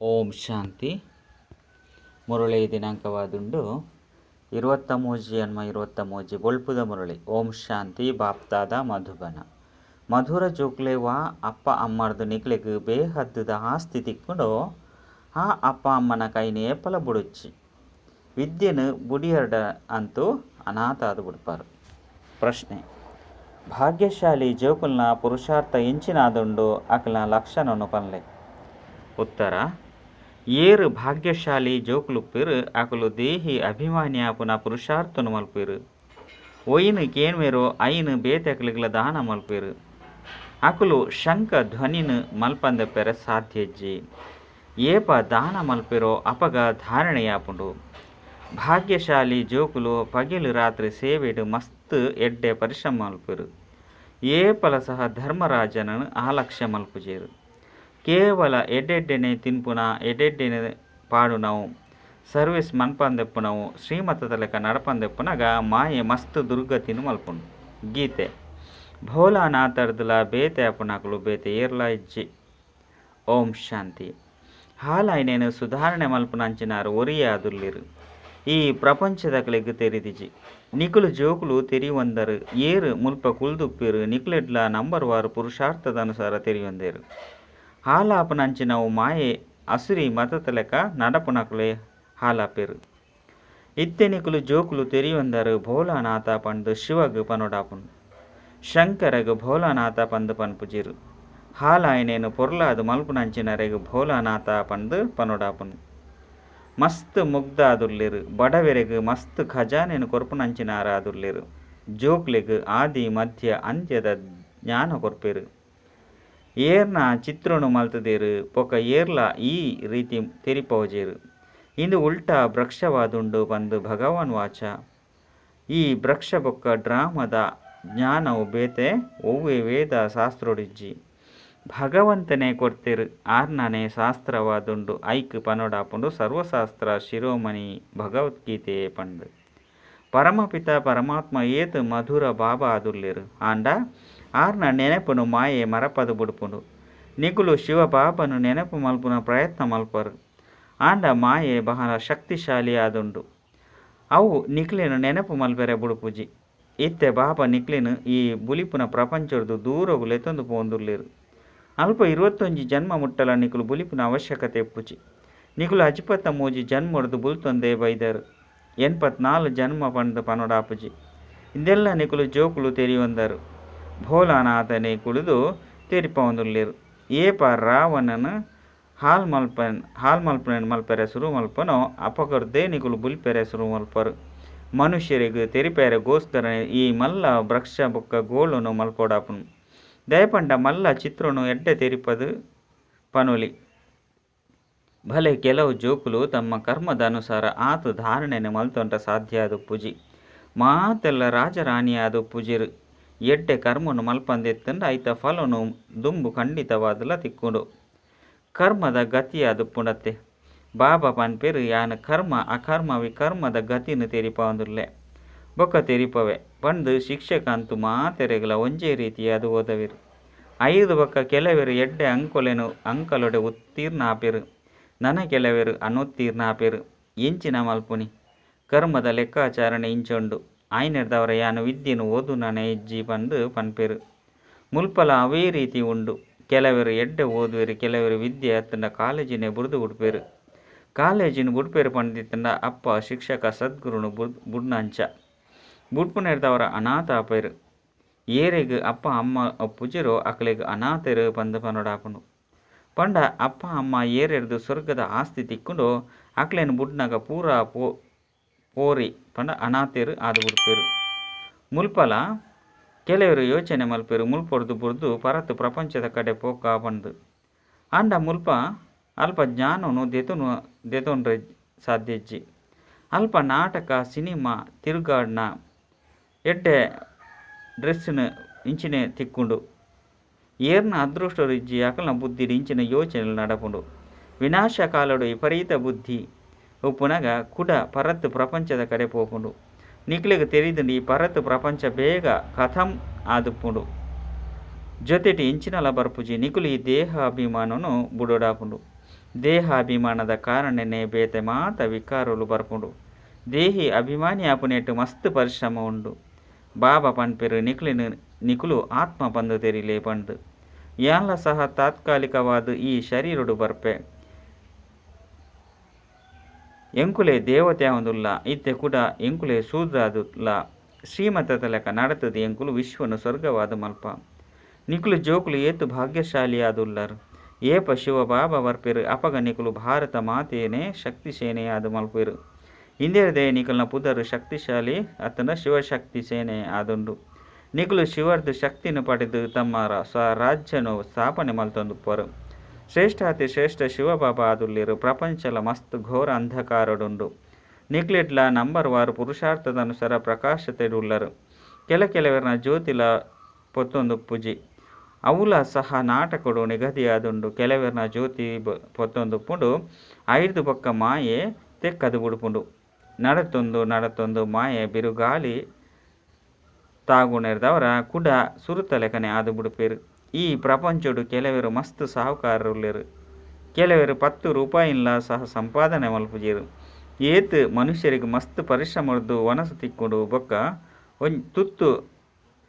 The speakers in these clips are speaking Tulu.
ಓಂ ಶಾಂತಿ. ಮುರಳಿ ದಿನಾಂಕವಾದುಂಡು 23 ಅನ್ಮ 23 ಬೊಳ್ಪುದ ಮುರಳಿ. ಓಂ ಶಾಂತಿ. ಬಾಪ್ತಾದ ಮಧುಬನ ಮಧುರ ಜೋಕ್ಲೆ ವಾ ಅಪ್ಪ ಅಮ್ಮರ್ದು ನಿಕ್ಲೆಗ್ ಬೇಹದ್ದುದ ಆಸ್ತಿ ತಿಕ್ಕುಂಡೋ ಆ ಅಪ್ಪ ಅಮ್ಮನ ಕೈನ್ ಏಪಲ ಬುಡುಚ್ಚಿ ವಿದ್ಯೆನು ಬುಡಿಯರ್ಡ ಅಂತೂ ಅನಾಥಾದ್ ಬುಡ್ಪಾರು. ಪ್ರಶ್ನೆ. ಭಾಗ್ಯಶಾಲಿ ಜೋಕುಲ್ನ ಪುರುಷಾರ್ಥ ಎಂಚಿನಾದುಂಡು ಅಕಲ್ನ ಲಕ್ಷಣನು ಪನ್ಲೆ. ಉತ್ತರ. ಏರ್ ಭಾಗ್ಯಶಾಲಿ ಜೋಕುಲುಪ್ಪೆರ್ ಅಕುಲು ದೇಹಿ ಅಭಿಮಾನಿ ಆಪುನ ಪುರುಷಾರ್ಥನು ಮಲ್ಪುವೆರ್. ಒಯಿನ್ ಕೇನ್ವೆರೋ ಅಯಿನ್ ಬೇತೆಕ್ಲೆಗ್ಲ ದಾನ ಮಲ್ಪುವೆರ್. ಅಕುಲು ಶಂಖ ಧ್ವನಿನ್ ಮಲ್ಪಂದೆಪ್ಪೆರೆ ಸಾಧ್ಯ ಇಜ್ಜಿ. ಏಪ ದಾನ ಮಲ್ಪೆರೋ ಅಪಗ ಧಾರಣೆಯಾಪುಂಡು. ಭಾಗ್ಯಶಾಲಿ ಜೋಕುಲು ಪಗೆಲ್ ರಾತ್ರಿ ಸೇವೆಡ್ ಮಸ್ತ್ ಎಡ್ಡೆ ಪರಿಶ್ರಮ ಮಲ್ಪುವೆರ್. ಏಪಲ ಸಹ ಧರ್ಮರಾಜನನ್ನು ಆಲಕ್ಷ್ಯ ಮಲ್ಪುಜೆರ್. ಕೇವಲ ಎಡ್ಡೆಡ್ಡೆನೆ ತಿನ್ಪುನ, ಎಡ್ಡೆಡ್ಡೆನೆ ಪಾಡುನವು, ಸರ್ವಿಸ್ ಮನ್ಪಂದೆಪ್ಪುನವು, ಶ್ರೀಮತದ ಲೆಕ್ಕ ನಡಪಂದೆಪ್ಪುನಗ ಮಾಯೆ ಮಸ್ತ್ ದುರ್ಗತಿನ ಮಲ್ಪುಂಡು. ಗೀತೆ ಭೋಲಾನಾಥರ್ದಲ ಬೇತೆ ಆಪುನಕುಲು ಬೇತೆ ಏರ್ಲಾ ಇಜ್ಜಿ. ಓಂ ಶಾಂತಿ. ಹಾಲಾಯ್ನೇನು ಸುಧಾರಣೆ ಮಲ್ಪುನಂಚಿನಾರು ಒರಿಯೇ ಆದುಲ್ಲೆರು. ಈ ಪ್ರಪಂಚದಕಲೆಗ್ ತೆರಿದಿಜಿ. ನಿಕುಲು ಜೋಕುಲು ತೆರಿಯೊಂದರು. ಏರ್ ಮುಲ್ಪ ಕುಲ್ದುಪ್ಪೆರ್ ನಿಕುಲೆಡ್ಲಾ ನಂಬರ್ ವಾರ್ ಪುರುಷಾರ್ಥದ ಅನುಸಾರ ತೆರಿಯೊಂದೆರ್. ಹಾಲಾಪುನಂಚಿನವು ಮಾಯೆ ಅಸುರಿ ಮತತಲೆಕ ನಡಪುನಕುಲೇ ಹಾಲಾಪೆರ್. ಇತ್ತೆ ನಿಕುಲು ಜೋಕುಲು ತೆರಿಯೊಂದರು ಭೋಲಾನಾಥ ಪಂದ್ ಶಿವಗ್ ಪನೊಡಾಪುಂಡು. ಶಂಕರಗ್ ಭೋಲಾನಾಥ ಪಂದ್ ಪನ್ಪುಜೆರ್. ಹಾಲಾಯಿನೇನು ಪೊರ್ಲಾದ್ ಮಲ್ಪುನಂಚಿನರೆಗ್ ಭೋಲಾನಾಥ ಪಂದ್ ಪನೊಡಾಪುಂಡು. ಮಸ್ತ್ ಮುಗ್ಧಾದುಲ್ಲೆರ್. ಬಡವೆರೆಗ್ ಮಸ್ತ್ ಖಜಾನೆನ್ ಕೊರ್ಪುನಂಚಿನಾರಾದುಲ್ಲೆರ್. ಜೋಕ್ಲೆಗ್ ಆದಿ ಮಧ್ಯ ಅಂತ್ಯದ ಜ್ಞಾನ ಕೊರ್ಪೆರ್. ಏರ್ನ ಚಿತ್ರನು ಮಲ್ತುದೆರ್ ಬೊಕ ಏರ್ಲಾ ಈ ರೀತಿ ತೆರಿಪಾವುಜೆರ್. ಇಂದು ಉಲ್ಟಾ ವೃಕ್ಷವಾದುಂಡು ಪಂದ್ ಭಗವಾನ್ ವಾಚ. ಈ ವೃಕ್ಷ ಬೊಕ್ಕ ಡ್ರಾಮದ ಜ್ಞಾನವು ಬೇತೆ ಒವ್ವೆ ವೇದ ಶಾಸ್ತ್ರಡಿಜ್ಜಿ. ಭಗವಂತನೇ ಕೊರ್ತೆರ್. ಆರ್ನನೇ ಶಾಸ್ತ್ರವಾದುಂಡು ಐಕ್ ಪನೊಡಾಪುಂಡು ಸರ್ವಶಾಸ್ತ್ರ ಶಿರೋಮಣಿ ಭಗವದ್ಗೀತೆ ಪಂದ್. ಪರಮಪಿತ ಪರಮಾತ್ಮ ಏತ್ ಮಧುರ ಬಾಬಾ ಆದುಲ್ಲೆರ್. ಆಂಡ ಆರ್ನ ನೆನಪುನು ಮಾಯೆ ಮರಪದ್ ಬುಡ್ಪುಂಡು. ನಿಕುಲು ಶಿವಬಾಬಾನ ನೆನಪು ಮಲ್ಪುನ ಪ್ರಯತ್ನ ಮಲ್ಪರು. ಆಂಡ ಮಾಯೆ ಬಹಳ ಶಕ್ತಿಶಾಲಿ ಆದುಂಡು. ಅವು ನಿಕ್ಲೆನ್ ನೆನಪು ಮಲ್ಪೆರೆ ಬುಡ್ಪುಜಿ. ಇತ್ತೆ ಬಾಬಾ ನಿಕ್ಲೆನ್ ಈ ಬುಲಿಪುನ ಪ್ರಪಂಚೊರ್ದು ದೂರಗ್ ಲೆತೊಂದು ಪೋವೊಂದುಲ್ಲೆರ್. ಅಲ್ಪ 21 ಜನ್ಮ ಮುಟ್ಟಲ ನಿಕುಲು ಬುಲಿಪುನ ಅವಶ್ಯಕತೆ ಇಪ್ಪುಜಿ. ನಿಕುಲು ಅಜಿಪತ್ತ ಮೂಜಿ ಜನ್ಮೊರ್ದು ಬುಲ್ತೊಂದೇ ಬೈದರ್. 84 ಜನ್ಮ ಪಂದ್ ಪನೊಡಾಪುಜಿ. ಇಂದೆಲ್ಲ ನಿಕುಲು ಜೋಕುಲು ತೆರಿಯೊಂದರು. ಭೋಲಾನಾಥನೇ ಕುಳಿದು ತೆರಿಪಾವೊಂದುಲ್ಲೆರ್. ಏಪ ರಾವಣನ್ ಹಾಲ್ ಮಲ್ಪನೆನ್ ಮಲ್ಪೆರೆ ಸುರು ಮಲ್ಪನೋ ಅಪಗರ್ದೇ ನಿಕುಲು ಬುಲಿಪೆರೆ ಸುರು ಮಲ್ಪರು. ಮನುಷ್ಯರಿಗೆ ತೆರಿಪೆರೆಗೋಸ್ಕರ ಈ ಮಲ್ಲ ವೃಕ್ಷ ಬೊಕ್ಕ ಗೋಳನು ಮಲ್ಪೊಡಾಪುಂಡು. ದಯಪಂಡ ಮಲ್ಲ ಚಿತ್ರನು ಎಡ್ಡೆ ತೆರಿಪದು ಪನೊಲಿ. ಭಲೆ ಕೆಲವು ಜೋಕುಲು ತಮ್ಮ ಕರ್ಮದ ಅನುಸಾರ ಆತ್ ಧಾರಣೆನ್ ಮಲ್ತೊಂಡ ಸಾಧ್ಯ ಆದುಪ್ಪುಜಿ. ಮಾತೆಲ್ಲ ರಾಜರಾಣಿಯಾದ್ ಉಪ್ಪುಜೆರ್. ಎಡ್ಡೆ ಕರ್ಮನು ಮಲ್ಪಂದಿತ್ತುಂಡ ಐತ ಫಲನು ದುಂಬು ಖಂಡಿತವಾದುಲ ತಿಕ್ಕುಂಡು. ಕರ್ಮದ ಗತಿಯಾದುಪ್ಪುಂಡತ್ತೆ. ಬಾಬಾ ಪನ್ಪೆರ್ ಯಾನ್ ಕರ್ಮ ಅಕರ್ಮ ವಿಕರ್ಮದ ಗತಿನ್ ತೆರಿಪಾವೊಂದುಲ್ಲೆ. ಬೊಕ್ಕ ತೆರಿಪವೆ ಪಂದ್ ಶಿಕ್ಷಕ ಅಂತೂ ಮಾತೆರೆಗ್ಲ ಒಂಜೇ ರೀತಿಯಾದ್ ಓದವೆರ್. ಐರ್ದ್ ಬೊಕ್ಕ ಕೆಲವೆರ್ ಎಡ್ಡೆ ಅಂಕೊಲೆನ್ ಅಂಕಲೊಡೆ ಉತ್ತೀರ್ಣ ಆಪೆರ್. ನನ ಕೆಲವೆರ್ ಅನುತ್ತೀರ್ಣ ಆಪೆರ್. ಎಂಚಿನ ಮಲ್ಪುನಿ ಕರ್ಮದ ಲೆಕ್ಕಾಚಾರನೆ ಇಂಚ ಉಂಡು. ಆಯಿನೆಡ್ದಾವರ ಯಾನ್ ವಿದ್ಯೆನ್ ಓದುನನೇ ಇಜ್ಜಿ ಪಂದ್ ಪನ್ಪೆರ್. ಮುಲ್ಪಲ ಅವೇ ರೀತಿ ಉಂಡು. ಕೆಲವೆರ್ ಎಡ್ಡೆ ಓದುವೆರ್ ಕೆಲವೆರ್ ವಿದ್ಯೆ ಅತ್ತುಂಡ ಕಾಲೇಜಿನೇ ಬುಡ್ದು ಬುಡ್ಪೆರ್. ಕಾಲೇಜಿನ ಬುಡ್ಪೆರ್ ಪಂದಿತ್ತುಂಡ ಅಪ್ಪ ಶಿಕ್ಷಕ ಸದ್ಗುರುನು ಬುಡ್ನಂಚ ಬುಡ್ಪುನೆಡ್ದಾವರ ಅನಾಥ ಆಪೆರ್. ಏರೆಗ್ ಅಪ್ಪ ಅಮ್ಮ ಉಪ್ಪುಜೆರೋ ಅಕಲೆಗ್ ಅನಾಥೆರ್ ಪಂದ್ ಪನೊಡಾಪುಂಡು. ಪಂಡ ಅಪ್ಪ ಅಮ್ಮ ಏರೆರ್ದ್ ಸ್ವರ್ಗದ ಆಸ್ತಿ ತಿಕ್ಕುಂಡೋ ಅಕ್ಲೆನ್ ಬುಡ್ನಗ ಪೂರಾ ಪೋರಿ ಪಂಡ ಅನಾಥೆರ್ ಆದ್ ಬುಡ್ಪೆರ್. ಮುಲ್ಪಲ ಕೆಲವೆರ್ ಯೋಚನೆ ಮಲ್ಪೆರ್ ಮುಲ್ಪೊರ್ದು ಬುಡ್ದು ಪರತ್ ಪ್ರಪಂಚದ ಕಡೆ ಪೋಕ ಪಂದ್. ಆಂಡ ಮುಲ್ಪ ಅಲ್ಪ ಜ್ಞಾನನು ದೆತೊನ್ರೆ ಸಾಧ್ಯ ಇಜ್ಜಿ. ಅಲ್ಪ ನಾಟಕ ಸಿನಿಮಾ ತಿರುಗಾಡ್ನ ಎಡ್ಡೆ ಡ್ರೆಸ್ನ್ ಇಂಚಿನೆ ತಿಕ್ಕುಂಡು. ಏರ್ನ ಅದೃಷ್ಟರು ಇಜ್ಜಿ ಅಕಲ್ನ ಬುದ್ಧಿಡ್ ಇಂಚಿನ ಯೋಚನೆಲು ನಡಪುಂಡು. ವಿನಾಶ ಕಾಲಡು ವಿಪರೀತ ಬುದ್ಧಿ ಉಪ್ಪುನಗ ಕುಡ ಪರತ್ ಪ್ರಪಂಚದ ಕಡೆ ಪೋಪುಂಡು. ನಿಕ್ಲೆಗ್ ತೆರಿದುಂಡು ಈ ಪರತ್ ಪ್ರಪಂಚ ಬೇಗ ಕಥಂ ಆದುಪ್ಪುಂಡು. ಜೊತೆಟ್ ಎಂಚಿನಲ ಬರ್ಪುಜಿ. ನಿಕುಲು ಈ ದೇಹಾಭಿಮಾನನು ಬುಡೊಡಾಪುಂಡು. ದೇಹಾಭಿಮಾನದ ಕಾರಣನೇ ಬೇತೆ ಮಾತ ವಿಕಾರಲು ಬರ್ಪುಂಡು. ದೇಹಿ ಅಭಿಮಾನಿ ಆಪುನೇಟ್ ಮಸ್ತ್ ಪರಿಶ್ರಮ ಉಂಡು. ಬಾಬಾ ಪನ್ಪೆರ್ ನಿಕ್ಲೆನ್ ನಿಕುಲು ಆತ್ಮ ಪಂದ್ ತೆರಿಲೆ ಪಂದ್. ಯಾನ್ಲ ಸಹ ತಾತ್ಕಾಲಿಕವಾದ್ ಈ ಶರೀರೊಡು ಬರ್ಪೆ. ಎಂಕುಲೆ ದೇವತೆ ಆವೊಂದುಲ್ಲ. ಇತ್ತೆ ಕುಡ ಎಂಕುಲೆ ಶೂದ್ರಾದುಲ್ಲ. ಶ್ರೀಮತದ ಲೆಕ್ಕ ನಡತುದು ಎಂಕುಲು ವಿಶ್ವನು ಸ್ವರ್ಗವಾದ ಮಲ್ಪ. ನಿಕುಲು ಜೋಕುಲು ಏತ್ ಭಾಗ್ಯಶಾಲಿಯಾದುಲ್ಲರ್. ಏಪ ಶಿವ ಬಾಬಾ ಬರ್ಪೆರ್ ಅಪಗ ನಿಕುಲು ಭಾರತ ಮಾತೇನೆ ಶಕ್ತಿ ಸೇನೆಯಾದ್ ಮಲ್ಪೆರ್. ಇಂದೆರ್ದೆ ನಿಕಲ್ನ ಪುದರ್ ಶಕ್ತಿಶಾಲಿ ಅತ್ತಂಡ ಶಿವಶಕ್ತಿ ಸೇನೆ ಆದುಂಡು. ನಿಕುಲು ಶಿವರ್ದ್ ಶಕ್ತಿನ ಪಡೆದು ತಮ್ಮ ಸ್ವರಾಜ್ಯನು ಸ್ಥಾಪನೆ ಮಲ್ತೊಂದುಪ್ಪರು. ಶ್ರೇಷ್ಠಾತಿ ಶ್ರೇಷ್ಠ ಶಿವಬಾಬಾ ಆದುಲ್ಲೆರ್. ಪ್ರಪಂಚಲ ಮಸ್ತ್ ಘೋರ ಅಂಧಕಾರಡುಂಡು. ನಿಕ್ಲೆಡ್ಲ ನಂಬರ್ ವಾರ್ ಪುರುಷಾರ್ಥದ ಅನುಸಾರ ಪ್ರಕಾಶತೆಡುಲ್ಲರ್. ಕೆಲ ಕೆಲವೆರ್ನ ಜ್ಯೋತಿಲ ಪೊತ್ತೊಂದುಪ್ಪುಜಿ. ಅವುಲ ಸಹ ನಾಟಕಡು ನಿಗದಿಯಾದುಂಡು. ಕೆಲವೆರ್ನ ಜ್ಯೋತಿ ಪೊತ್ತೊಂದುಪ್ಪುಂಡು. ಐರ್ದ್ ಬೊಕ್ಕ ಮಾಯೆ ತೆಕ್ಕದು ಬುಡುಪುಂಡು. ನಡತೊಂದು ನಡತೊಂದು ಮಾಯೆ ಬಿರುಗಾಳಿ ತಾಗುನೆರ್ದವರ ಕುಡ ಸುರುತ ಲೆಕ್ಕನೆ ಆದ್ ಬುಡುಪೆರ್. ಈ ಪ್ರಪಂಚೊಡು ಕೆಲವೆರ್ ಮಸ್ತ್ ಸಾಹುಕಾರರುಲ್ಲೆರ್. ಕೆಲವೆರ್ 10 ರೂಪಾಯಿನ್ಲ ಸಹ ಸಂಪಾದನೆ ಮಲ್ಪುಜೆರ್. ಏತ್ ಮನುಷ್ಯರಿಗೆ ಮಸ್ತ್ ಪರಿಶ್ರಮರ್ದ್ ವನಸ್ ತಿಕ್ಕುಂಡು ಬೊಕ್ಕ ಒಂಜಿ ತುತ್ತು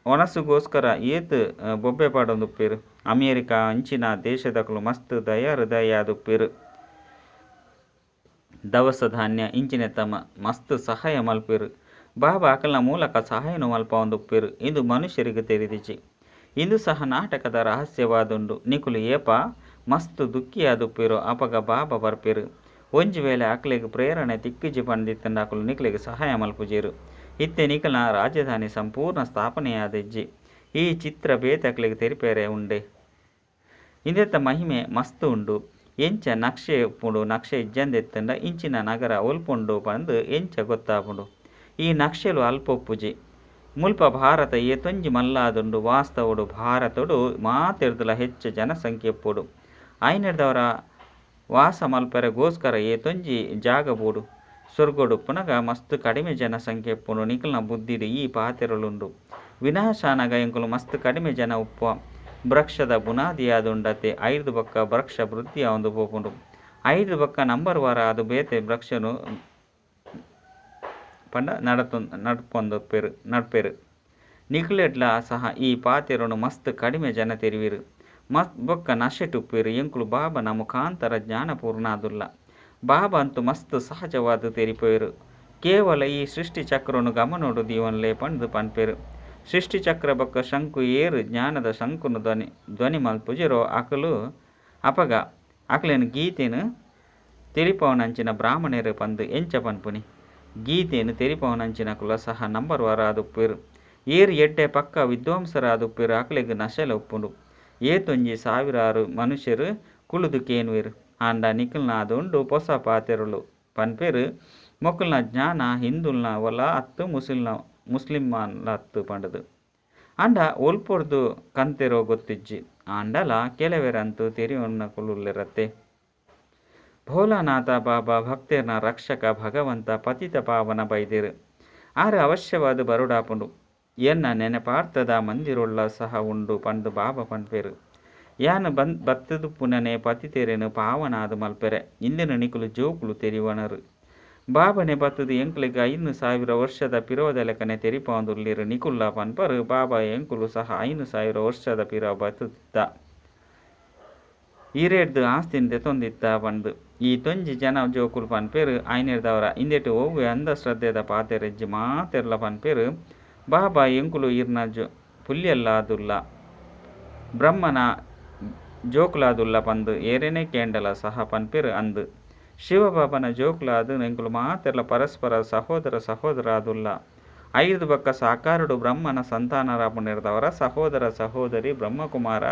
ವನಸುಗೋಸ್ಕರ ಏತ್ ಬೊಬ್ಬೆ ಪಾಡೊಂದುಪ್ಪೆರ್. ಅಮೇರಿಕ ಅಂಚಿನ ದೇಶದಕುಲು ಮಸ್ತ್ ದಯಾ ಹೃದಯ ಆದುಪ್ಪೆರ್. ದವಸ ಧಾನ್ಯ ಇಂಚಿನೆತ್ತ ಮಸ್ತ್ ಸಹಾಯ ಮಲ್ಪೆರ್. ಬಾಬಾ ಅಕಲ್ನ ಮೂಲಕ ಸಹಾಯನು ಮಲ್ಪವೊಂದುಪ್ಪೆರ್. ಇಂದು ಮನುಷ್ಯರಿಗೆ ತೆರಿದಿಜಿ. ಇಂದು ಸಹ ನಾಟಕದ ರಹಸ್ಯವಾದುಂಡು. ನಿಕುಲು ಏಪ ಮಸ್ತ್ ದುಃಖಿಯಾದುಪ್ಪೆರೋ ಅಪಗ ಬಾಬಾ ಬರ್ಪೆರ್. ಒಂಜಿ ವೇಳೆ ಅಕ್ಲೆಗ್ ಪ್ರೇರಣೆ ತಿಕ್ಕಿಜಿ ಪಂದಿತ್ತುಂಡ ಅಕುಲು ನಿಕ್ಲೆಗ್ ಸಹಾಯ ಮಲ್ಪುಜೆರ್. ಇತ್ತೆ ನಿಕಲ್ನ ರಾಜಧಾನಿ ಸಂಪೂರ್ಣ ಸ್ಥಾಪನೆಯಾದಿಜ್ಜಿ. ಈ ಚಿತ್ರ ಬೇತೆ ಅಕ್ಲೆಗ್ ತೆರಿಪೆರೆ ಉಂಡೆ. ಇಂದೆತ ಮಹಿಮೆ ಮಸ್ತ್ ಉಂಡು. ಎಂಚ ನಕ್ಷೆ ಉಪ್ಪುಂಡು ನಕ್ಷೆ ಇಜ್ಜಂದಿತ್ತುಂಡ ಇಂಚಿನ ನಗರ ಒಲ್ಪುಂಡು ಪಂದ್ ಎಂಚ ಗೊತ್ತಾಪುಂಡು. ಈ ನಕ್ಷೆಲು ಅಲ್ಪ ಉಪ್ಪುಜಿ. ಮುಲ್ಪ ಭಾರತ ಏತೊಂಜಿ ಮಲ್ಲಾದುಂಡು. ವಾಸ್ತವಡು ಭಾರತಡು ಮಾತೆರ್ದಲ ಹೆಚ್ಚ ಜನಸಂಖ್ಯೆ ಉಪ್ಪೊಡು. ಐನೆರ್ದವರ ವಾಸ ಮಲ್ಪೆರೆಗೋಸ್ಕರ ಏತೊಂಜಿ ಜಾಗ ಬೋಡು. ಸ್ವರ್ಗಡು ಉಪ್ಪುನಗ ಮಸ್ತ್ ಕಡಿಮೆ ಜನಸಂಖ್ಯೆ ಉಪ್ಪುಂಡು. ನಿಕಲ್ನ ಬುದ್ಧಿಡ್ ಈ ಪಾತೆರಲುಂಡು. ವಿನಾಶಾನಗ ಎಂಕುಲು ಮಸ್ತ್ ಕಡಿಮೆ ಜನ ಉಪ್ಪುವ. ವೃಕ್ಷದ ಬುನಾದಿಯಾದುಂಡತೆ. ಐರ್ದ್ ಬೊಕ್ಕ ವೃಕ್ಷ ವೃದ್ಧಿ ಆವೊಂದು ಪೋಪುಂಡು. ಐರ್ದ್ ಬೊಕ್ಕ ನಂಬರ್ ವಾರ ಆದ್ ಬೇತೆ ವೃಕ್ಷನು ಪಂಡ ನಡ್ಪೊಂದುಪ್ಪೆರ್ ನಡ್ಪೆರ್. ನಿಕ್ಲೆಡ್ಲ ಸಹ ಈ ಪಾತೆರೊನು ಮಸ್ತ್ ಕಡಿಮೆ ಜನ ತೆರಿವೆರ್. ಮಸ್ತ್ ಬೊಕ್ಕ ನಶೆಟ್ ಉಪ್ಪೆರ್. ಎಂಕುಲು ಬಾಬನ ಮುಖಾಂತರ ಜ್ಞಾನಪೂರ್ಣ ಆದುಲ್ಲ. ಬಾಬಾ ಅಂತೂ ಮಸ್ತ್ ಸಹಜವಾದ್ ತೆರಿಪೆರ್. ಕೇವಲ ಈ ಸೃಷ್ಟಿ ಚಕ್ರನು ಗಮನೊಡು ದೀವೊನ್ಲೆ ಪಂದ್ ಪನ್ಪೆರ್. ಸೃಷ್ಟಿ ಚಕ್ರ ಬೊಕ್ಕ ಶಂಕು ಏರ್ ಜ್ಞಾನದ ಶಂಕುನು ಧ್ವನಿ ಧ್ವನಿ ಮಲ್ಪುಜೆರೋ ಅಕುಲು ಅಪಗ ಅಕ್ಲೆನ ಗೀತೆನ್ ತೆರಿಪಾವನಂಚಿನ ಬ್ರಾಹ್ಮಣೆರ್ ಪಂದ್ ಎಂಚ ಪನ್ಪುನಿ. ಗೀತೆನ್ ತೆರಿಪಾವನಂಚಿನಕುಲ ಸಹ ನಂಬರ್ ವಾರ್ ಆದುಪ್ಪೆರ್. ಏರ್ ಎಡ್ಡೆ ಪಕ್ಕ ವಿದ್ವಾಂಸರಾದುಪ್ಪೆರ್ ಅಕ್ಲೆಗ್ ನಶೆಲ ಉಪ್ಪುಂಡು. ಏತೊಂಜಿ ಸಾವಿರಾರು ಮನುಷ್ಯರು ಕುಳುದು ಕೇನುವೆರ್. ಆಂಡ ನಿಕಲ್ನ ಆದುಂಡು ಪೊಸ ಪಾತೆರಲು ಪನ್ಪೆರ್. ಮೊಕಲ್ನ ಜ್ಞಾನ ಹಿಂದುಲ್ನ ವಲ ಅತ್ತು ಮುಸ್ಲಿಂಲ ಅತ್ತು ಪಂಡುದು. ಆಂಡ ಒಲ್ಪೊರ್ದು ಕಂತೆರೋ ಗೊತ್ತಿಜ್ಜಿ. ಆಂಡಲ ಕೆಲವೆರಂತೂ ತೆರಿಯೊನ್ನಕುಲುಲ್ಲೆರತ್ತೆ. ಭೋಲಾನಾಥ ಬಾಬಾ ಭಕ್ತೆರ್ನ ರಕ್ಷಕ ಭಗವಂತ ಪತಿತ ಪಾವನ ಬೈದೆರ್. ಆರ್ ಅವಶ್ಯವಾದ್ ಬರೊಡಾಪುಂಡು. ಎನ್ನ ನೆನಪಾರ್ಥದ ಮಂದಿರೊಳ್ಳ ಸಹ ಉಂಡು ಪಂದ್ ಬಾಬಾ ಪನ್ಪೆರ್. ಯಾನ್ ಬತ್ತುದುಪ್ಪುನನೆ ಪತಿತೆರೆನ್ ಪಾವನಾದ್ ಮಲ್ಪೆರೆ. ಇಂದೆನ್ ನಿಕುಲು ಜೋಕುಲು ತೆರಿವನರು. ಬಾಬನೆ ಬತ್ತುದು ಎಂಕ್ಲೆಗ್ 5000 ವರ್ಷದ ಪಿರವುದ ಲೆಕ್ಕನೆ ತೆರಿಪಾವೊಂದುಲ್ಲೆರ್. ನಿಕುಲ್ಲ ಪನ್ಪರ್ ಬಾಬಾ ಎಂಕುಲು ಸಹ 5000 ವರ್ಷದ ಪಿರವು ಬತ್ತುದಿತ್ತ. ಈರೆಡ್ದ್ ಆಸ್ತಿನ ದೆತೊಂದಿತ್ತ ಪಂದ್. ಈ ತೊಂಜಿ ಜನ ಜೋಕುಲು ಪನ್ಪೆರ್ ಐನೆರ್ದವರ ಇಂದೆಟ್ ಒವ್ವೆ ಅಂಧಶ್ರದ್ಧೆದ ಪಾತೆರಜ್ಜಿ ಮಾತೆರ್ಲ ಪನ್ಪೆರ್ ಬಾಬಾ ಎಂಕುಲು ಇರ್ನ ಪುಲ್ಯಲ್ಲಾದುಲ್ಲ. ಬ್ರಹ್ಮನ ಜೋಕುಲಾದುಲ್ಲ ಪಂದ್ ಏರೆನೆ ಕೇಂಡಲ ಸಹ ಪನ್ಪೆರ್ ಅಂದ್. ಶಿವಬಾಬನ ಜೋಕುಲಾದ್ ಎಂಕುಲು ಮಾತೆರ್ಲ ಪರಸ್ಪರ ಸಹೋದರ ಸಹೋದರಾದುಲ್ಲ. ಐರ್ದ್ ಬೊಕ್ಕ ಸಾಕಾರಡು ಬ್ರಹ್ಮನ ಸಂತಾನರಾಪುನೆರ್ದವರ ಸಹೋದರ ಸಹೋದರಿ ಬ್ರಹ್ಮಕುಮಾರ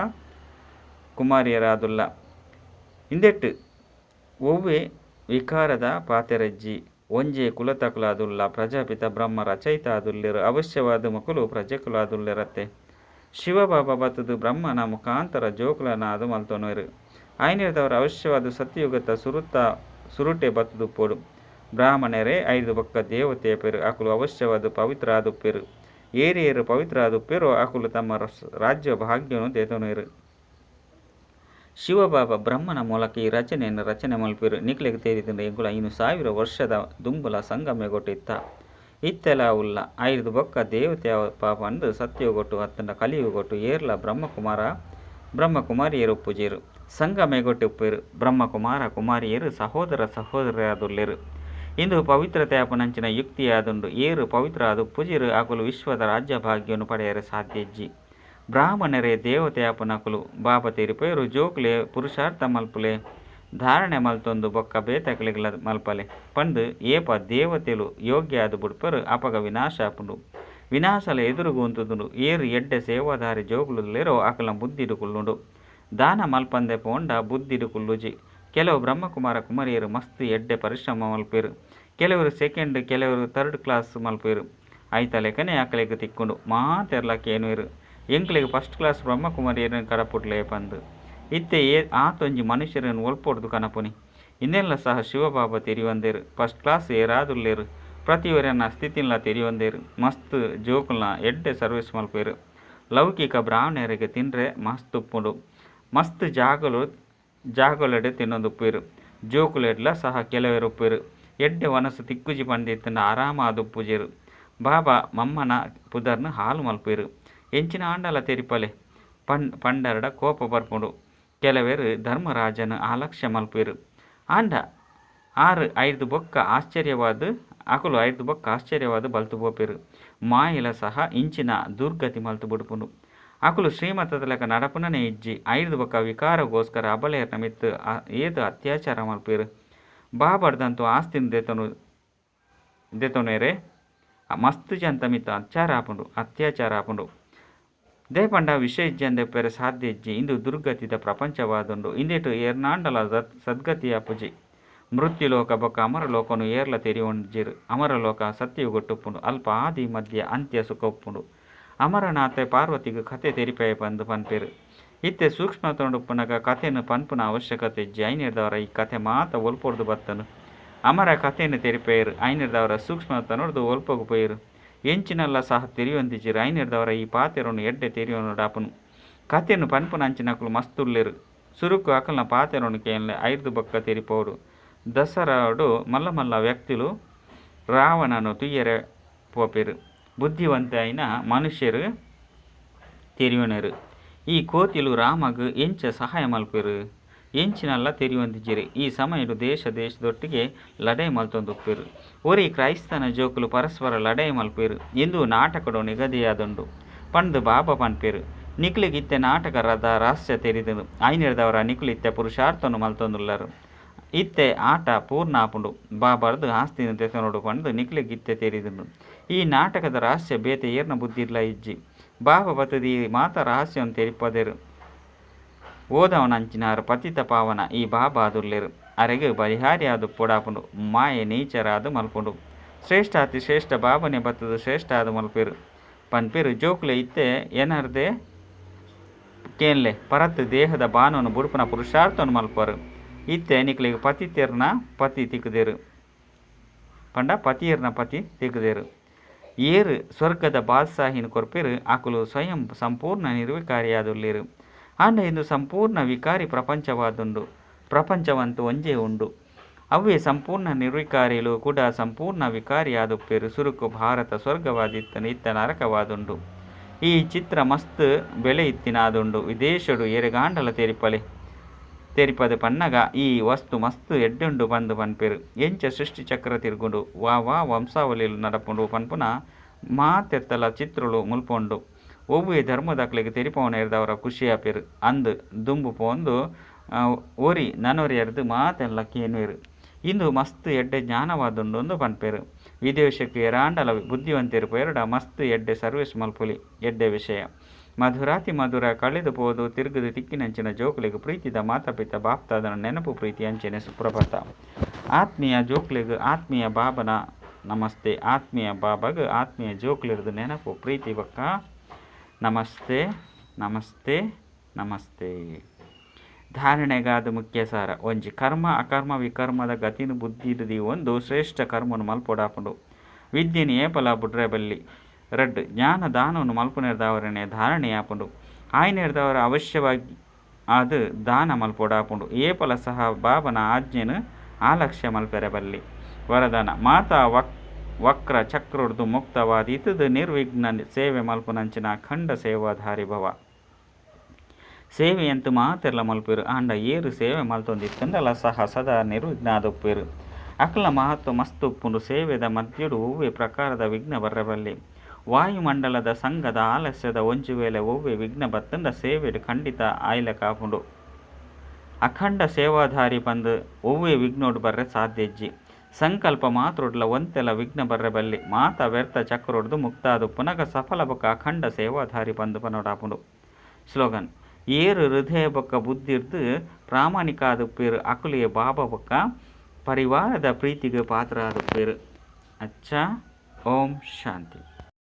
ಕುಮಾರಿಯರಾದುಲ್ಲ. ಇಂದೆಟ್ ಒವ್ವೆ ವಿಕಾರದ ಪಾತೆರಜ್ಜಿ. ಒಂಜೇ ಕುಲತಕುಲಾದುಲ್ಲ. ಪ್ರಜಾಪಿತ ಬ್ರಹ್ಮ ರಚಯಿತ ಆದುಲ್ಲೆರ್. ಅವಶ್ಯವಾದ್ ಮೊಕುಲು ಪ್ರಜೆಕುಲಾದುಲ್ಲೆರತ್ತೆ. ಶಿವಬಾಬಾ ಬತ್ತುದು ಬ್ರಹ್ಮನ ಮುಖಾಂತರ ಜೋಕುಲನಾದ್ ಮಲ್ತೊನುವೆರ್. ಐನೆರ್ದವರ ಅವಶ್ಯವಾದ ಸತ್ಯಯುಗತ ಸುರುಟೆ ಬತ್ತುದುಪ್ಪೊಡು. ಬ್ರಾಹ್ಮಣರೇ ಐರ್ದ್ ಬೊಕ್ಕ ದೇವತೆ ಆಪೆರ್. ಅಕುಲು ಅವಶ್ಯವಾದ್ ಪವಿತ್ರ ಆದುಪ್ಪೆರ್. ಏರೇರು ಪವಿತ್ರ ಆದುಪ್ಪೆರೋ ಅಕುಲು ತಮ್ಮ ರಾಜ್ಯ ಭಾಗ್ಯನು ದೆತೊನುವೆರ್. ಶಿವಬಾಬಾ ಬ್ರಹ್ಮನ ಮೂಲಕ ಈ ರಚನೆಯನ್ನು ರಚನೆ ಮಲ್ಪೆರು. ನಿಕ್ಲೆಗ್ ತೆರಿದುಂಡು ಎಂಕುಲು 5000 ವರ್ಷದ ದುಂಬುಲ ಸಂಗಮಯುಗೊಟ್ಟು ಇತ್ತ ಇತ್ತೆಲ ಉಲ್ಲ. ಐರ್ದ್ ಬೊಕ್ಕ ದೇವತೆ ಪಾಪಂದು ಸತ್ಯಯುಗೊಟ್ಟು ಅತ್ತಂಡ ಕಲಿಯುಗೊಟ್ಟು ಏರ್ಲ ಬ್ರಹ್ಮಕುಮಾರ ಬ್ರಹ್ಮಕುಮಾರಿಯರು ಉಪ್ಪುಜೆರು. ಸಂಗಮಯುಗೊಟ್ಟು ಉಪ್ಪೆರು. ಬ್ರಹ್ಮಕುಮಾರ ಕುಮಾರಿಯರು ಸಹೋದರ ಸಹೋದರಿಯರಾದುಲ್ಲೆರು. ಇಂದು ಪವಿತ್ರತೆ ಆಪುನಂಚಿನ ಯುಕ್ತಿಯಾದುಂಡು. ಏರು ಪವಿತ್ರ ಆದ್ ಉಪ್ಪುಜೆರು ಅಕುಲು ವಿಶ್ವದ ರಾಜ್ಯ ಭಾಗ್ಯವನ್ನು ಪಡೆಯರೆ ಸಾಧ್ಯ ಇಜ್ಜಿ. ಬ್ರಾಹ್ಮಣರೇ ದೇವತೆ ಆಪುನಕುಲು. ಬಾಬಾ ತೆರಿಪೆರು ಜೋಕುಲೆ ಪುರುಷಾರ್ಥ ಮಲ್ಪುಲೆ ಧಾರಣೆ ಮಲ್ತೊಂದು ಬೊಕ್ಕ ಬೇತಕಲೆಗ್ಲ ಮಲ್ಪಲೆ ಪಂದ್ ಏಪ ದೇವತೆಲು ಯೋಗ್ಯ ಆದ್ ಬುಡ್ಪರು ಅಪಗ ವಿನಾಶ ಆಪುಂಡು. ವಿನಾಶಲ ಎದುರುಗು ಉಂತುದುಂಡು. ಏರು ಎಡ್ಡೆ ಸೇವಾಧಾರಿ ಜೋಕುಲುಲ್ಲೆರೋ ಅಕಲ್ನ ಬುದ್ಧಿಡ್ ಕುಲ್ಲುಂಡು. ದಾನ ಮಲ್ಪಂದೆ ಪೋಂಡ ಬುದ್ಧಿಡ್ ಕುಲ್ಲುಜಿ. ಕೆಲವು ಬ್ರಹ್ಮಕುಮಾರ ಕುಮಾರಿಯರು ಮಸ್ತ್ ಎಡ್ಡೆ ಪರಿಶ್ರಮ ಮಲ್ಪೆರು. ಕೆಲವರು ಸೆಕೆಂಡ್ ಕೆಲವರು ಥರ್ಡ್ ಕ್ಲಾಸ್ ಮಲ್ಪೆರು. ಐತ ಲೆಕ್ಕನೆ ಅಕಲೆಗ್ ತಿಕ್ಕುಂಡು. ಮಾತೆರ್ಲ ಕೇನುವೆರು ಎಂಕ್ಲೆಗ್ ಫಸ್ಟ್ ಕ್ಲಾಸ್ ಬ್ರಹ್ಮಕುಮಾರಿಯರನ್ ಕಡಪುಡ್ಲೆ ಪಂದ್. ಇತ್ತೆ ಆತೊಂಜಿ ಮನುಷ್ಯರನ್ ಒಲ್ಪೊಡ್ದು ಕನಪುನಿ. ಇಂದೆನ್ಲ ಸಹ ಶಿವಬಾಬಾ ತೆರಿಯೊಂದೆರ್. ಫಸ್ಟ್ ಕ್ಲಾಸ್ ಏರಾದುಲ್ಲೆರ್ ಪ್ರತಿಯೊರನ ಸ್ಥಿತಿನ್ಲ ತೆರಿಯೊಂದೆರ್. ಮಸ್ತ್ ಜೋಕುಲ್ನ ಎಡ್ಡೆ ಸರ್ವಿಸ್ ಮಲ್ಪೆರು. ಲೌಕಿಕ ಬ್ರಾಹ್ಮಣರಿಗೆ ತಿಂಡ್ರೆ ಮಸ್ತ್ ಉಪ್ಪುಂಡು. ಮಸ್ತ್ ಜಾಗೊಲೆಡ್ ತಿನ್ನೊಂದುಪ್ಪೆರು. ಜೋಕುಲೆಡ್ಲ ಸಹ ಕೆಲವೆರ್ ಉಪ್ಪೆರು. ಎಡ್ಡೆ ವನಸು ತಿಕ್ಕುಜಿ ಪಂದಿತ್ತಂಡ ಆರಾಮ ಆದ್ ಉಪ್ಪುಜೆರು. ಬಾಬಾ ಮಮ್ಮನ ಪುದರ್ನ್ ಹಾಲು ಮಲ್ಪೆರು. ಎಂಚಿನ ಆಂಡಲ ತೆರಿಪಲೆ ಪಂಡರ್ಡ ಕೋಪ ಬರ್ಪುಂಡು. ಕೆಲವೆರ್ ಧರ್ಮರಾಜನ್ ಆಲಕ್ಷ್ಯ ಮಲ್ಪೆರು. ಆಂಡ ಆರು ಐರ್ದ್ ಬೊಕ್ಕ ಆಶ್ಚರ್ಯವಾದ್ ಅಕುಲು ಐರ್ದ್ ಬೊಕ್ಕ ಆಶ್ಚರ್ಯವಾದ್ ಬಲ್ತು ಪೋಪೆರು. ಮಾಯೆಲ ಸಹ ಇಂಚಿನ ದುರ್ಗತಿ ಮಲ್ತು ಬುಡ್ಪುಂಡು. ಅಕುಲು ಶ್ರೀಮತದ ಲೆಕ್ಕ ನಡಪುನನೇ ಇಜ್ಜಿ. ಐರ್ದ್ ಬೊಕ್ಕ ವಿಕಾರಗೋಸ್ಕರ ಅಬಲೇರ್ನ ಮಿತ್ತ್ ಏತ್ ಅತ್ಯಾಚಾರ ಮಲ್ಪೆರು. ಬಾಬಾರ್ದಂತೂ ಆಸ್ತಿನ ದೆತೊನೆರೆ ಮಸ್ತ್ ಜಂತ ಮಿತ್ತ್ ಅತ್ಯಾಚಾರ ಆಪುಂಡು. ದೇಪಂಡ ವಿಷಯ ಇಜ್ಜಂದೆ ಉಪ್ಪೆರೆ ಸಾಧ್ಯ ಇಜ್ಜಿ. ಇಂದು ದುರ್ಗತಿದ ಪ್ರಪಂಚವಾದುಂಡು. ಇಂದೆಟ್ ಏರ್ನಾಂಡಲ ಸದ್ಗತಿ ಆಪುಜಿ. ಮೃತ್ಯುಲೋಕ ಬೊಕ್ಕ ಅಮರಲೋಕನು ಏರ್ಲ ತೆರಿಯೊಂಜೆರು. ಅಮರಲೋಕ ಸತ್ಯಯುಗೊಟ್ಟುಪ್ಪುಂಡು. ಅಲ್ಪ ಆದಿ ಮಧ್ಯ ಅಂತ್ಯ ಸುಖ ಉಪ್ಪುಂಡು. ಅಮರನಾಥ ಪಾರ್ವತಿಗ್ ಕತೆ ತೆರಿಪಾಯ ಪಂದ್ ಪನ್ಪೆರು. ಇತ್ತೆ ಸೂಕ್ಷ್ಮತನೊಡುಪ್ಪುನಗ ಕತೆನ್ ಪನ್ಪುನ ಅವಶ್ಯಕತೆ ಇಜ್ಜಿ. ಐನೆರ್ದವರ ಈ ಕತೆ ಮಾತ ಒಲ್ಪೊಡ್ದು ಬತ್ತನು. ಅಮರ ಕತೆನ್ ತೆರಿಪಾಯೆರು. ಐನೆರ್ದವರ ಸೂಕ್ಷ್ಮತನೊಡ್ದು ಒಲ್ಪೊಗು ಪೋಯೆರು. ಎಂಚಿನಲ್ಲ ಸಹ ತೆರಿಯೊಂದಿಜ್ಜೆರು. ಐನೆರ್ದವರ ಈ ಪಾತೆರೊನು ಎಡ್ಡೆ ತೆರಿಯೊನುಡಾಪುನು. ಕತೆನ್ ಪನ್ಪುನ ಅಂಚಿನಕುಲು ಮಸ್ತ್ ಉಲ್ಲೆರು. ಸುರುಕು ಅಕಲ್ನ ಪಾತೆರೊನು ಕೇನ್ಲೆ ಐರ್ದ್ ಬೊಕ್ಕ ತೆರಿಪೋಡು. ದಸರಾಡು ಮಲ್ಲ ಮಲ್ಲ ವ್ಯಕ್ತಿಲು ರಾವಣನು ತುಯ್ಯರೆ ಪೋಪೆರು. ಬುದ್ಧಿವಂತೆ ಆಯಿನ ಮನುಷ್ಯರು ತೆರಿಯೊನೆರು. ಈ ಕೋತಿಲು ರಾಮಗ್ ಎಂಚ ಸಹಾಯ ಮಲ್ಪೆರು. ಎಂಚಿನಲ್ಲ ತೆರಿಯೊಂದಿಜ್ಜೆರು. ಈ ಸಮಯಡು ದೇಶ ದೇಶದೊಟ್ಟಿಗೆ ಲಡಾಯಿ ಮಲ್ತೊಂದುಪ್ಪೆರು. ಒರಿ ಕ್ರೈಸ್ತನ ಜೋಕುಲು ಪರಸ್ಪರ ಲಡಾಯಿ ಮಲ್ಪೆರು. ಇಂದು ನಾಟಕಡು ನಿಗದಿಯಾದುಂಡು ಪಂದ್ ಬಾಬಾ ಪನ್ಪೆರು. ನಿಕ್ಲೆಗ್ ಇತ್ತೆ ನಾಟಕ ರಹಸ್ಯ ತೆರಿದುಂಡು. ಐನೆರ್ದವರ ನಿಕುಲು ಇತ್ತೆ ಪುರುಷಾರ್ಥವನ್ನು ಮಲ್ತೊಂದುಲ್ಲರು. ಇತ್ತೆ ಆಟ ಪೂರ್ಣ ಆಪುಂಡು. ಬಾಬಾರ್ದು ಆಸ್ತಿನ ದೆತೊನೊಡು ಪಂದ್ ನಿಕ್ಲೆಗ್ ಇತ್ತೆ ತೆರಿದುಂಡು. ಈ ನಾಟಕದ ರಹಸ್ಯ ಬೇತೆ ಏರ್ನ ಬುದ್ಧಿಡ್ಲ ಇಜ್ಜಿ. ಬಾಬಾ ಬತ್ತುದು ಈ ಮಾತ ರಹಸ್ಯವನ್ನು ತೆರಿಪದೆರು. ಓದವನಂಚಿನಾರ್ ಪತಿತ ಪಾವನ ಈ ಬಾಬಾ ಆದುಲ್ಲೆರು. ಅರೆಗ್ ಬಲಿಹಾರಿಯಾದು ಪೊಡಾಪುಂಡು. ಮಾಯೆ ನೀಚರಾದ್ ಮಲ್ಪುಂಡು. ಶ್ರೇಷ್ಠ ಅತಿ ಶ್ರೇಷ್ಠ ಬಾಬನೆ ಬತ್ತುದು ಶ್ರೇಷ್ಠ ಆದ್ ಮಲ್ಪೆರು. ಪನ್ಪೆರು ಜೋಕುಲೆ ಇತ್ತೆ ಎನರ್ದೆ ಕೇನ್ಲೆ ಪರತ್ ದೇಹದ ಬಾನನ್ನು ಬುಡ್ಪುನ ಪುರುಷಾರ್ಥವನ್ನು ಮಲ್ಪರು. ಇತ್ತೆ ನಿಕ್ಲೆಗ್ ಪತಿತೆರ್ನ ಪತಿ ತಿಕ್ಕುದೆರು. ಪಂಡ ಪತಿಯರ್ನ ಪತಿ ತಿಕ್ಕುದೆರು. ಏರು ಸ್ವರ್ಗದ ಬಾದ್ಶಾಹಿನ ಕೊರ್ಪೆರು ಅಕುಲು ಸ್ವಯಂ ಸಂಪೂರ್ಣ ನಿರ್ವಿಕಾರಿಯಾದುಲ್ಲೆರು. ಆಂಡ ಇಂದು ಸಂಪೂರ್ಣ ವಿಕಾರಿ ಪ್ರಪಂಚವಾದುಂಡು. ಪ್ರಪಂಚವಂತೂ ಒಂಜೇ ಉಂಡು. ಅವೇ ಸಂಪೂರ್ಣ ನಿರ್ವಿಕಾರಿಲು ಕೂಡ ಸಂಪೂರ್ಣ ವಿಕಾರಿಯಾದುಪ್ಪೆರು. ಸುರುಕು ಭಾರತ ಸ್ವರ್ಗವಾದಿತ್ತನು ಇತ್ತ ನರಕವಾದುಂಡು. ಈ ಚಿತ್ರ ಮಸ್ತ್ ಬೆಲೆ ಇತ್ತಿನಾದುಂಡು. ವಿದೇಶಡು ಎರೆಗಾಂಡಲ ತೆರಿಪಲೆ ತೆರಿಪದೆ ಪನ್ನಗ ಈ ವಸ್ತು ಮಸ್ತ್ ಎಡ್ಡುಂಡು ಪಂದ್ ಪನ್ಪೆರು. ಎಂಚ ಸೃಷ್ಟಿ ಚಕ್ರ ತಿರುಗುಂಡು ವಾ ವಾ ವಂಶಾವಳಿಲು ನಡಪುಂಡು ಪನ್ಪುನ ಮಾತೆತ್ತಲ ಚಿತ್ರಲು ಮುಲ್ಪುಂಡು. ಒವ್ವೆ ಧರ್ಮದಕ್ಲೆಗ್ ತೆರಿಪವನ ಎರ್ದವರ ಖುಷಿ ಆಪೆರು. ಅಂದ್ ದುಂಬು ಪೋಂದು ಒರಿ ನನೊರಿಯರ್ದ್ ಮಾತೆಲ್ಲ ಕೇನುವೆರು. ಇಂದು ಮಸ್ತ್ ಎಡ್ಡೆ ಜ್ಞಾನವಾದುಂಡು ಪನ್ಪೆರು. ವಿದೇಶಕ್ಕೆ ಏರಾಂಡಲ ಬುದ್ಧಿವಂತೆರು ಪೋಯೆರ್ಡ ಮಸ್ತ್ ಎಡ್ಡೆ ಸರ್ವಿಸ್ ಮಲ್ಪೊಲಿ. ಎಡ್ಡೆ ವಿಷಯ. ಮಧುರಾತಿ ಮಧುರ ಕಳೆದು ಪೋದು ತಿರುಗುದು ತಿಕ್ಕಿನಂಚಿನ ಜೋಕುಲೆಗ್ ಪ್ರೀತಿದ ಮಾತಾಪಿತ ಬಾಪ್ತಾದನ ನೆನಪು ಪ್ರೀತಿ ಅಂಚನೆ ಸುಪ್ರಭಾತ. ಆತ್ಮೀಯ ಜೋಕುಲೆಗ್ ಆತ್ಮೀಯ ಬಾಬನ ನಮಸ್ತೆ. ಆತ್ಮೀಯ ಬಾಬಾಗ್ ಆತ್ಮೀಯ ಜೋಕುಲೆರ್ದು ನೆನಪು ಪ್ರೀತಿ ಬೊಕ್ಕ ನಮಸ್ತೆ ನಮಸ್ತೆ ನಮಸ್ತೆ. ಧಾರಣೆಗಾದ ಮುಖ್ಯ ಸಾರ. ಒಂಜಿ ಕರ್ಮ ಅಕರ್ಮ ವಿಕರ್ಮದ ಗತಿನ ಬುದ್ಧಿ ಒಂದು ಶ್ರೇಷ್ಠ ಕರ್ಮನು ಮಲ್ಪೊಡಾಪುಂಡು. ವಿದ್ಯೆನ್ ಏಪಲ ಬುಡ್ರೆ ಬಲ್ಲಿ. ರಡ್ಡ್ ಜ್ಞಾನ ದಾನವನ್ನು ಮಲ್ಪುನೆರ್ದವರನೆ ಧಾರಣೆಯಾಪುಂಡು. ಆಯ್ನೆರ್ದವರ ಆದ್ ದಾನ ಮಲ್ಪೊಡಾಪುಂಡು. ಏಪಲ ಸಹ ಬಾಬಾನ ಆಜ್ಞೆನ್ ಆಲಕ್ಷ್ಯ ಮಲ್ಪೆರೆ ಬಲ್ಲಿ. ವರದಾನ, ಮಾತಾ ವಕ್ರ ಚಕ್ರಡ್ದ್ ಮುಕ್ತವಾದ್ ಇತ್ತುದ್ ನಿರ್ವಿಘ್ನ ಸೇವೆ ಮಲ್ಪುನಂಚಿನ ಅಖಂಡ ಸೇವಾಧಾರಿ ಭವ. ಸೇವೆಯಂತೂ ಮಾತೆರ್ಲ ಮಲ್ಪುವೆರ್ ಆಂಡ ಏರ್ ಸೇವೆ ಮಲ್ತೊಂದಿತ್ತುಂಡಲ ಸಹ ಸದಾ ನಿರ್ವಿಘ್ನ ಆದುಪ್ಪುವೆರ್. ಅಕಲ್ನ ಮಹತ್ವ ಮಸ್ತ್ ಉಪ್ಪುಂಡು. ಸೇವೆದ ಮಧ್ಯಡ್ ಒವ್ವೆ ಪ್ರಕಾರದ ವಿಘ್ನ ಬರ್ರೆ ಬಲ್ಲಿ. ವಾಯುಮಂಡಲದ ಸಂಗದ ಆಲಸ್ಯದ ಒಂಜಿ ವೇಳೆ ಒವ್ವೆ ವಿಘ್ನ ಬತ್ತುಂಡ ಸೇವೆಡ್ ಖಂಡಿತ ಆಯಿಲಕ ಆಪುಂಡು. ಅಖಂಡ ಸೇವಾಧಾರಿ ಪಂದ್ ಒವ್ವೆ ವಿಘ್ನ ಬರ್ರೆ ಸಾಧ್ಯ ಇಜ್ಜಿ. ಸಂಕಲ್ಪ ಮಾತ್ರಡ್ಲ ಒಂತೆಲ ವಿಘ್ನ ಬರ್ರೆ ಬಲ್ಲಿ. ಮಾತಾ ವ್ಯರ್ಥ ಚಕ್ರಡ್ದ್ ಮುಕ್ತ ಆದುಪ್ಪುನಗ ಸಫಲ ಬೊಕ ಅಖಂಡ ಸೇವಾಧಾರಿ ಪಂದ್ ಪನೊಡಾಪುಂಡು. ಸ್ಲೋಗನ್, ಏರ್ ಹೃದಯ ಬೊಕ ಬುದ್ಧಿರ್ದ್ ಪ್ರಾಮಾಣಿಕ ಆದುಪ್ಪುವೆರ್ ಅಕುಲೇ ಬಾಬಾ ಬೊಕ ಪರಿವಾರದ ಪ್ರೀತಿಗ್ ಪಾತ್ರ ಆದುಪ್ಪುವೆರ್. ಅಚ್ಚಾ, ಓಂ ಶಾಂತಿ.